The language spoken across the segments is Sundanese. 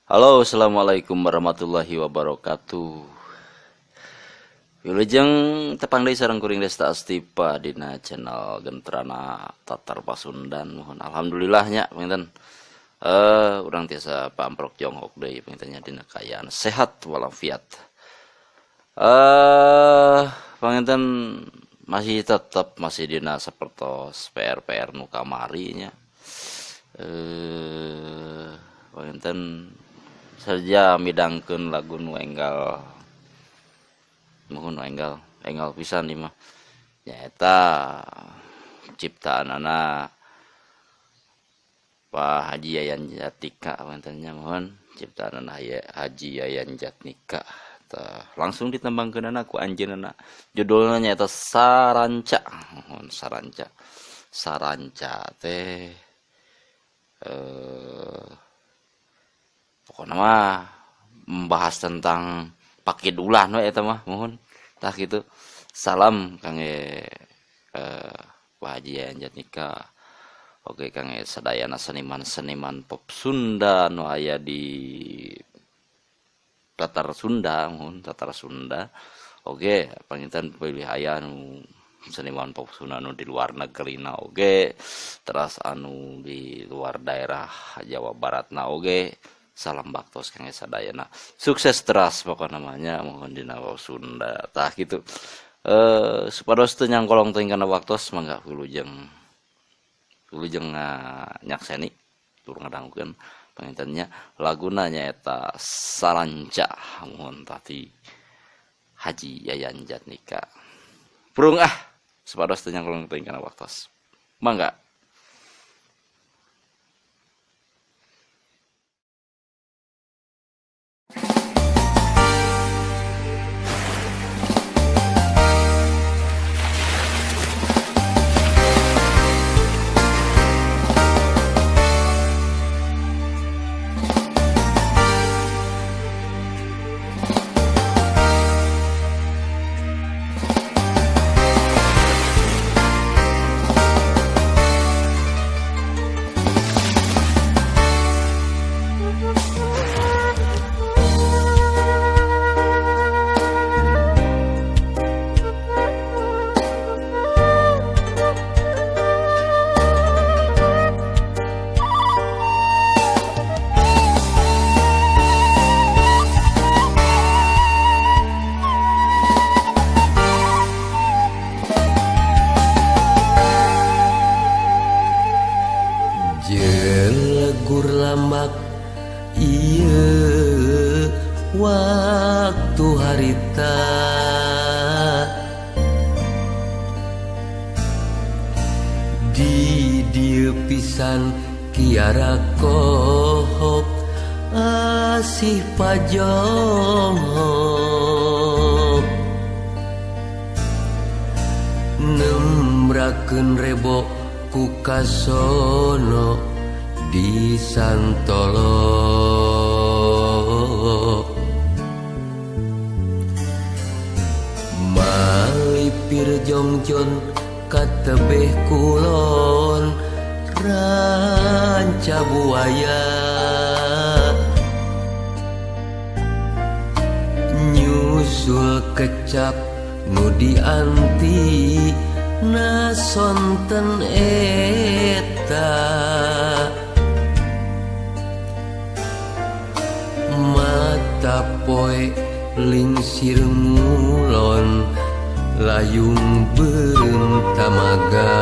Halo, assalamualaikum warahmatullahi wabarakatuh. Wilujeng tepang deui sareng kuring Desta Astipa dina channel Gentrana Tatar Pasundan. Mohon alhamdulillah nya panginten. Urang tiasa pamprok jonghok deui panginten nya dina kaayaan sehat walafiat. Panginten masih tetep masih dina sapertos PR-PR nu kamari nya. Panginten saja midangkeun lagu nu enggal, muhun enggal enggal pisan ieu mah nyaeta ciptaanana Pak Haji Yayan Jatnika panginten nya, mohon ciptaanana Haji Yayan Jatnika. Tah langsung ditembangkeunana ku anjeunna, judulna nyaeta Saranca. Mohon Saranca, Saranca teh pokokna mah membahas tentang pakidulan we eta mah, mohon tah kitu. Salam kangge Pak Haji Yayan Jatnika. Oke kangge sadayana seniman-seniman pop Sunda nu aya di Tatar Sunda, mohon Tatar Sunda. Oke panginten pilih aya nu seniman pop Sunda nu di luar negeri na oge, teras anu di luar daerah Jawa Barat na oge. Salam baktos kangge sadayana, sukses teras pokokna mah nya, mohon dina pop Sunda tah kitu. Supados teu nyangkolong teuing kana waktos, mangga wilujeng wilujeng nyakseni tur ngadangukeun panginten nya laguna nyaeta Saranca, mohon tati Haji Yayan Jatnika. Purung ah supados teu nyangkolong teuing kana waktos, mangga. Jelegur lamak ieu waktu harita, di dieu pisan kiara kohok asih pajonghok, nembrakeun rebo ku kasono di Santolo. Malipir jongjon katebeh kulon ranca buaya, nyusul kecap nu dianti nasonten eta. Mata poe lingsir ngulon layung beureum tamaga,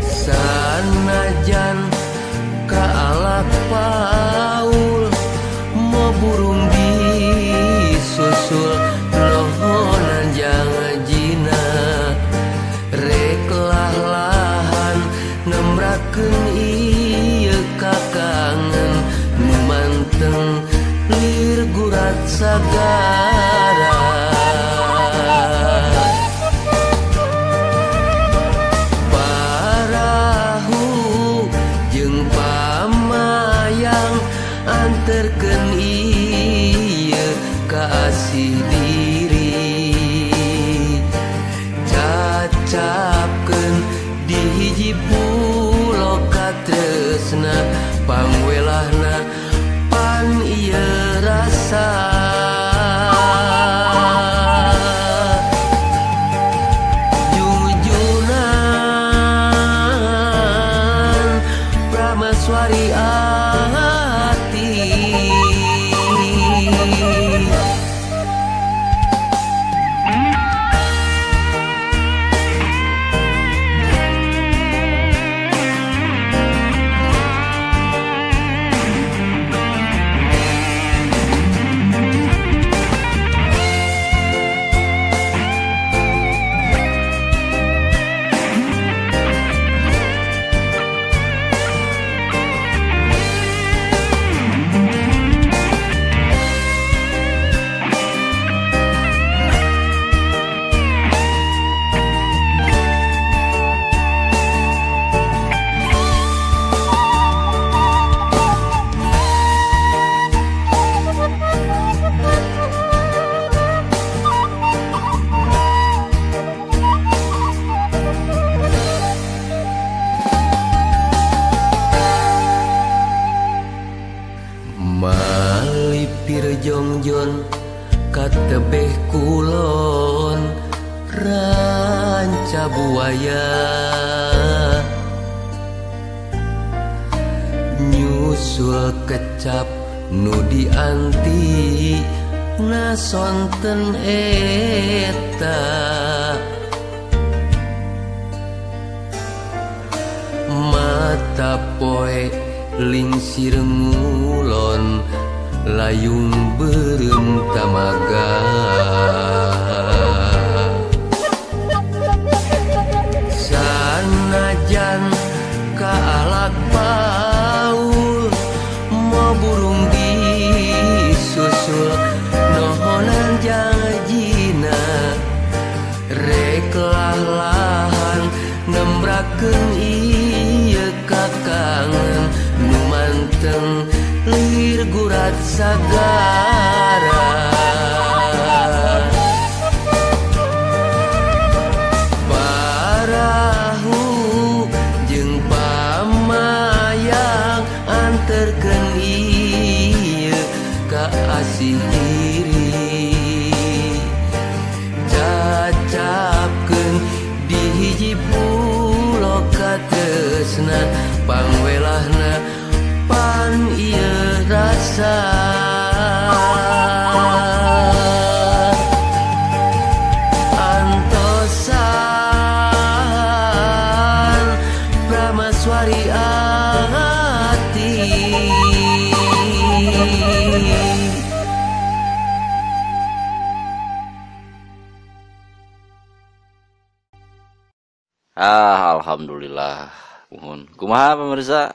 sanajan kaalak paul mo burung disusul lohonan jangan jina, rek lah-lahan nembrakeun ieu kakangen nu manteng lir gurat sagara. Parahu jeung pamayang anterkeun ieu kaasih diri, cacapkeun di hiji pulo katre. Pangwelahna pan ieu rasa Jungjunan Prameswari ati. Malipir jongjon katebeh kulon ranca buaya nyusul kecap nu dianti na sonten eta mata poe lingsir ngulon layung beureum tamaga sanajan kaalak paul mo burung disusul nohonan janjina rek lahan nembrakeun ieu kakangen nu manteng lir gurat sagara. Parahu jeung pamayang anterkeun ieu ka asih diri cacapkeun di hiji pulo katresna pangwelahna pan ieu rasa. Antosan Prameswari ati. Ah, alhamdulillah. Mohon. Kumaha pemirsa?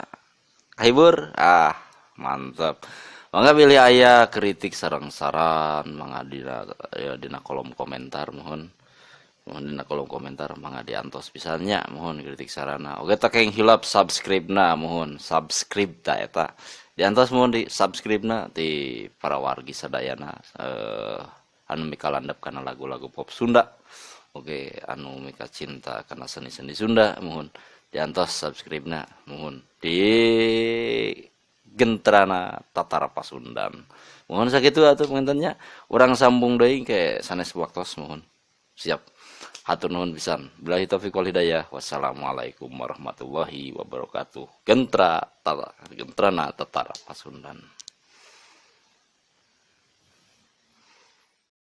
Kahibur? Ah, mantap. Mangga bilih aya kritik sareng saran mangga dina ya, dina kolom komentar mohon. Mohon dina kolom komentar mangga diantos pisan nya mohon kritik sarana. Oke teu kenging hilap subscribe-na mohon subscribe ta eta. Diantos mohon di subscribe-na ti para wargi sadayana anu mikalandep kana lagu-lagu pop Sunda. Oke anu mika cinta kana seni-seni Sunda mohon diantos subscribe-na mohon di Gentrana Tatara Pasundan. Mohon sakitu atuh pengentennya. Urang sambung deui ke sanes waktos mohon. Siap. Hatur nuhun pisan. Billahi taufik wal hidayah. Wassalamualaikum warahmatullahi wabarakatuh. Gentrana Tatara Pasundan.